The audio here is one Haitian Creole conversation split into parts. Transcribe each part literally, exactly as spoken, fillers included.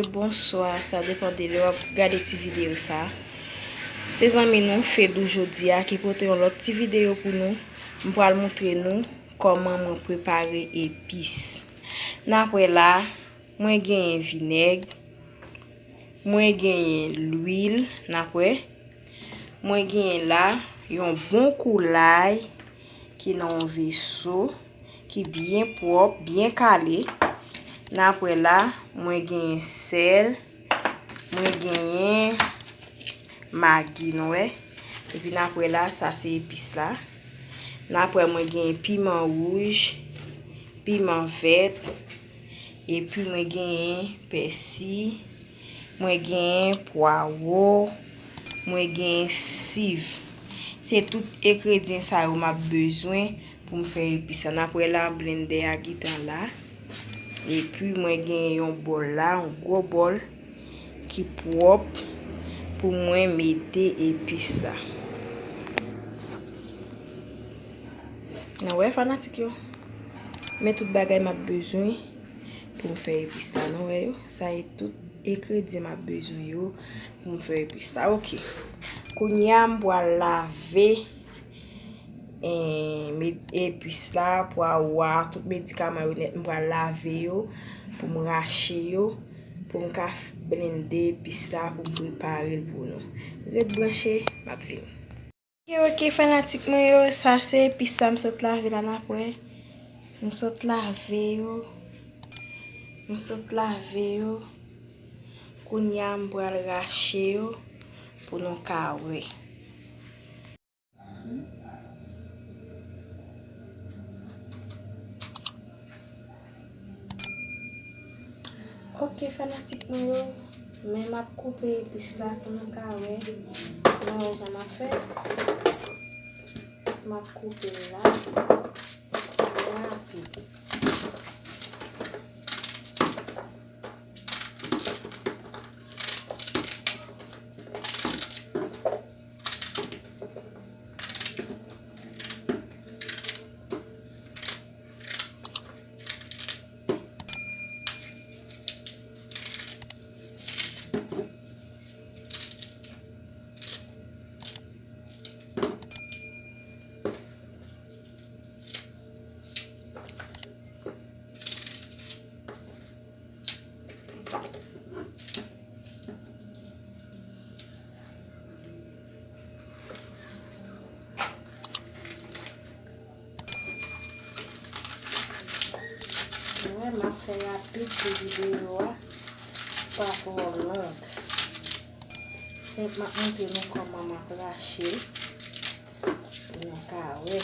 Bonswa, sa depann de lè w ap gade ti videyo sa. Se zanmi nou, Fedou, jodi a ki pote yon lòt ti videyo pou nou. M pral montre nou kòman mwen prepare epis. N ap wè la, mwen genyen vinèg, mwen genyen lwil, n ap wè. Mwen genyen la yon bon kou lay ki nan yon veso, ki byen pwòp, byen kale. N ap wè la, mwen genyen sèl, mwen genyen magi, nou wè. Epi n ap wè la, sa se epis la. N ap wè mwen genyen piman wouj, piman vèt, epi mwen genyen pèsi, mwen genyen pwawo, mwen genyen siv. Se tout engredyan sa yo m ap bezwen pou m fè epis la. N ap wè la, blendè a gentan la. Epi mwen genyen yon bòl la, yon gwo bòl ki pwòp pou mwen mete epis la. Nou wè, fanatik yo? Men tout bagay m ap bezwen pou m fè epis la. Nou wè yo? Sa e tout engredyan m ap bezwen yo pou m fè epis la. Oke. Kounye a, m pral lave, eh, met epis la, pwawo a, tout medikaman yo nèt, m pral lave yo pou m rache yo, pou m ka f-, blende epis la, pou m prepare l pou nou. Ret branche, m ap vini. Oke, oke, fanatik mwen yo, sa se epis la m sot lave la, n ap wè. M sot lave yo. M sot lave yo. Kounye a, m pral rache yo pou nou ka wè. Oke, fanatik mwen yo, men m ap koupe epis la pou nou ka wè. Nou wè jan m ap fè. M ap koupe l la. Rapid. Wè, m ap fè rapid pou videyo a pa twò long. Senp m ap montre nou kòman m ap rache l pou nou ka wè.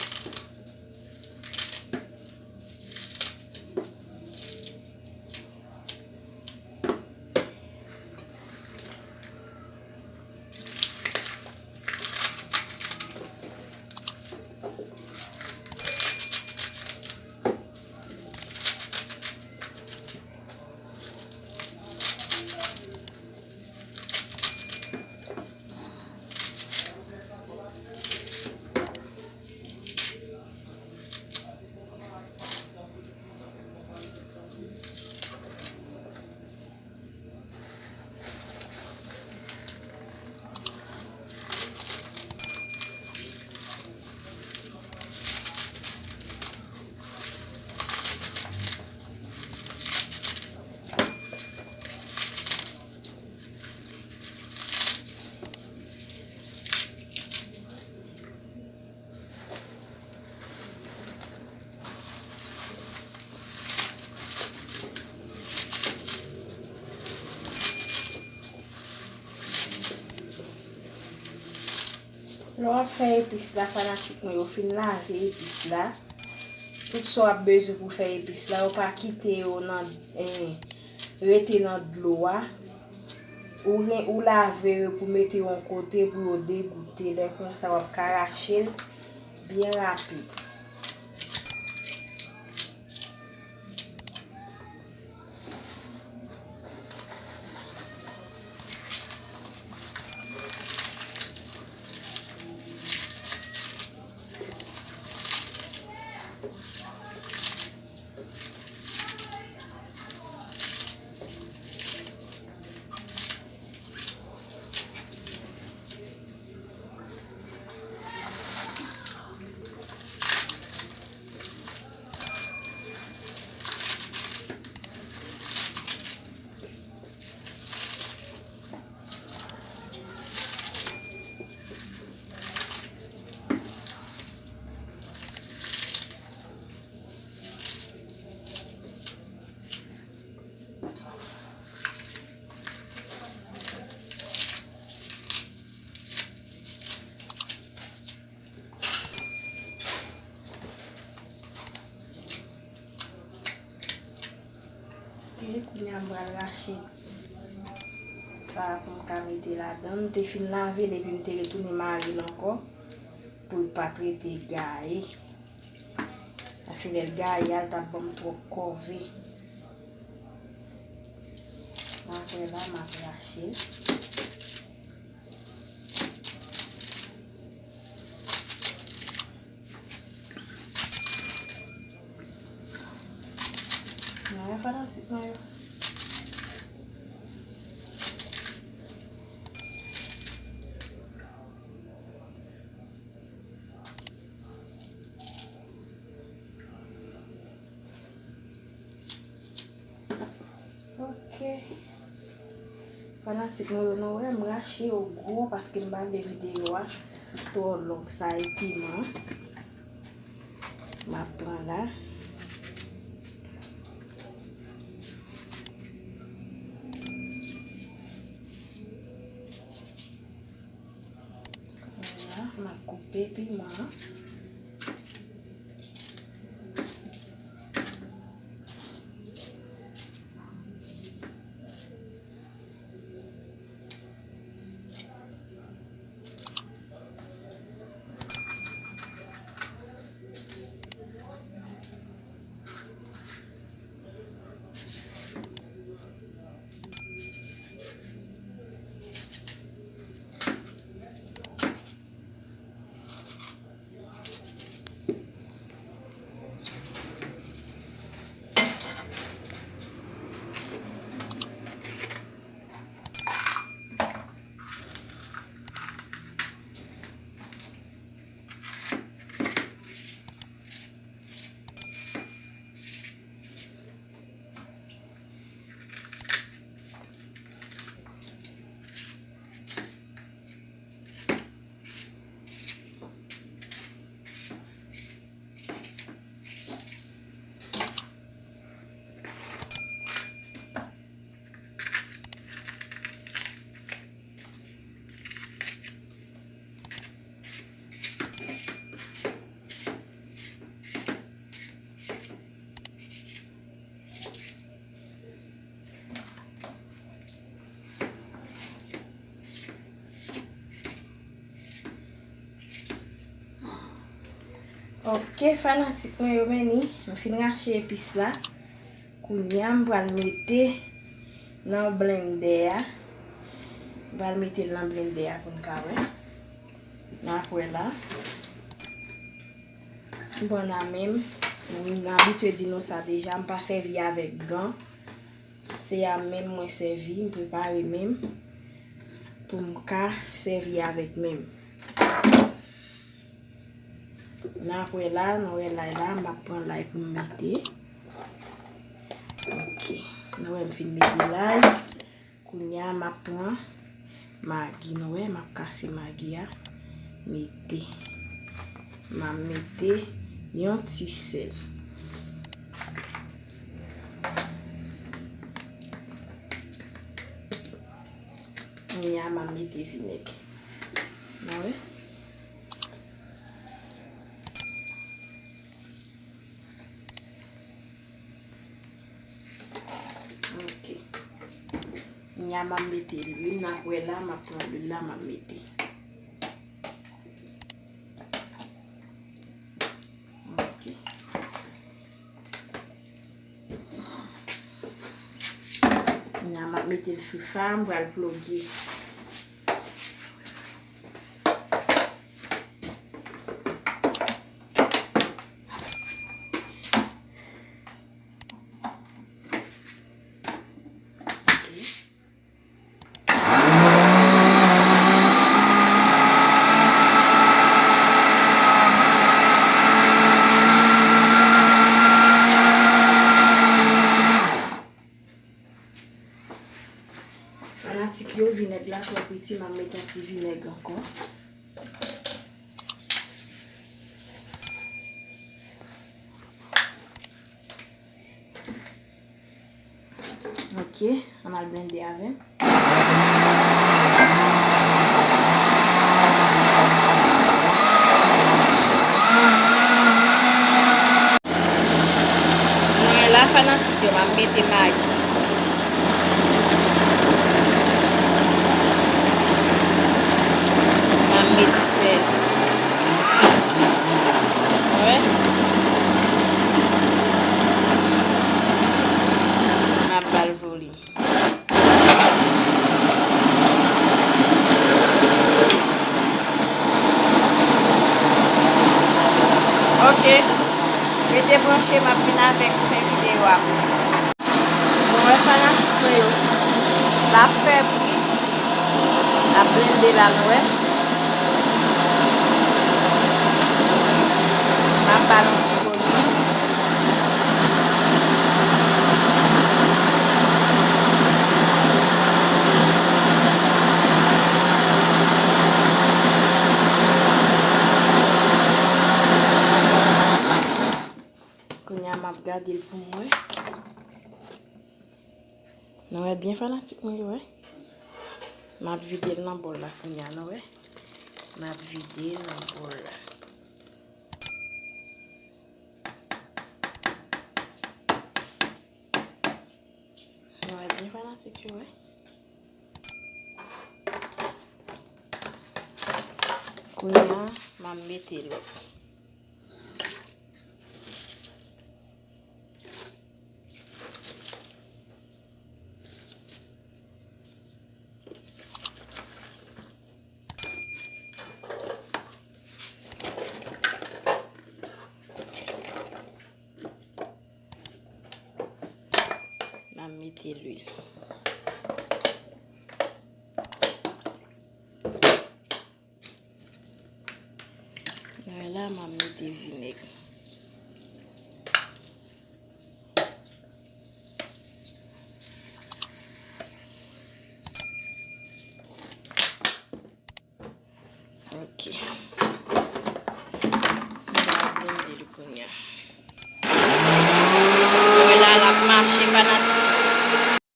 Lè w ap fè epis la, fanatik mwen yo, fin lave epis la. Tout sa w ap bezwen pou fè epis la, ou pa kite yo nan, eh, rete nan dlo a. Ou ren-, ou lave yo pou mete yon kote pou yo degoute. Lè konsa, w ap ka rache l byen rapid. Kounye a m pral rache sa a pou m ka mete ladan. M te fin lave l epi m te retounen mare l ankò pou l pa t rete gaye. Paske lè l gaye a, l t ap ban m twòp kòve. Apre la, m ap rache l. Mwen fanatik mwen yo. Ok. Fanatik mwen yo, nou wè, m rache yo gwo paske m pa vle videyo a twò long. Sa e piman. M ap pran la. Kounye a, m ap koupe piman an. Ok, fanatik mwen yo, men ni, m fin rache epis la. Kounye a, m pral mete nan blendè a. M pral mete l nan blendè a pou n ka wè. N ap wè la. M pran nan men m. M abitye di nou sa deja, m pa sèvi avèk gan. Se a men m mwen sèvi, m prepare men m pou m ka sèvi avèk men m. N ap wè la, nou wè lay la, m ap pran lay pou m mete. Ok, nou wè m fin mete lay. Kounye a, m ap pran magi, nou wè, m ap kase magi a, mete. M ap mete yon ti sèl. Kounye a, m ap mete vinèg. Nou wè? Ok. Kounye a, m ap mete lwil. N ap wè la, m ap pran lwil la, m ap mete. Ok. Kounye a, m ap mete l sou sa, m pral ploge. Ok. Fanatik yo, vinèg la twò piti, m ap met yon ti vinèg ankò. Ok, ann al blende avè m. Nou wè la, fanatik yo, m ap mete magi. Met sèl. Wè. M ap ba l volim. Ok. Rete branche, m ap vin avèk fen videyo a. Nou wè fanatik mwen yo. L ap fè bri. L ap blende la, nou wè. M ap ba l yon ti koulye. Kounye a, m ap gade l pou m wè. Nou wè byen fanatik mwen yo, wè. M ap vide l nan bòl la kounye a, nou wè. M ap vide l nan bòl la. Nou wè byen fanatik yo, wè. Kounye a, m ap mete lòt. M ap mete lwil. Lè la, m ap mete vinèg. Ok. M ap blende l kounye a. Lè la, l ap mache, fanatik.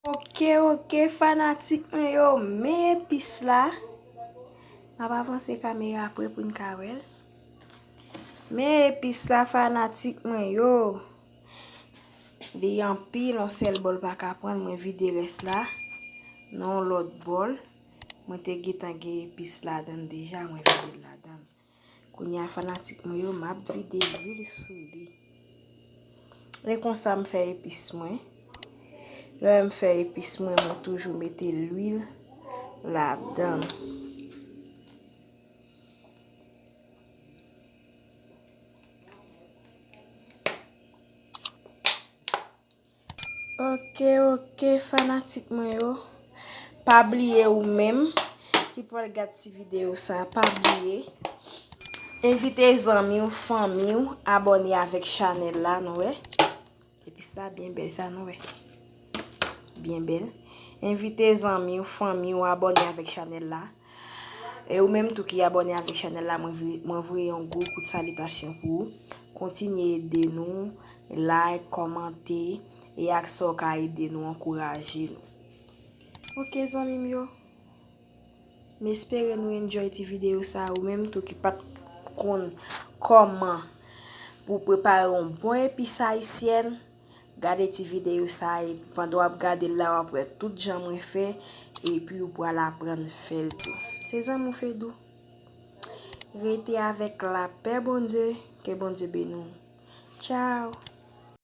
Ok, ok, fanatik mwen yo, men epis la. M ap avanse kamera pre pou n ka wè l. Men epis la, fanatik mwen yo. Li anpil, yon sèl bòl pa ka pran l, mwen vide rès la nan yon lòt bòl. Mwen te gentan gen epis ladan l deja, mwen vide l ladan l. Kounye a, fanatik mwen yo, m ap vide lwil sou li. E konsa m fè epis mwen. Lè m fè epis mwen, mwen toujou mete lwil ladan l. Ok, ok, fanatik mwen yo. Pa bliye ou menm ki pral gad ti videyo sa, pa bliye envite zanmi w, fanmi w, abòne avèk chanèl la, nou wè. Epis la byen bèl sa, nou wè. Byen bèl. Envite zanmi w, fanmi w, abòne avèk chanèl la. E ou menm tou ki abòne avèk chanèl la, mwen vre-, mwen voye yon gwo kout salitasyon pou ou. Kontinye ede nou, like, kòmante, e ak sa w ka ede nou, ankouraje nou. Ok, zanmi m yo. M espere nou enjoy ti videyo sa, ou menm tou ki pa t konn kòman pou w prepare yon bon epis ayisyèn. Gade ti videyo sa a, epi pandan w ap gade l la, w ap wè tout jan mwen fè, epi ou pral aprann fè l tou. Se zanmi w Fedou. Rete avèk lapè Bondye, ke Bondye beni w. Tchao!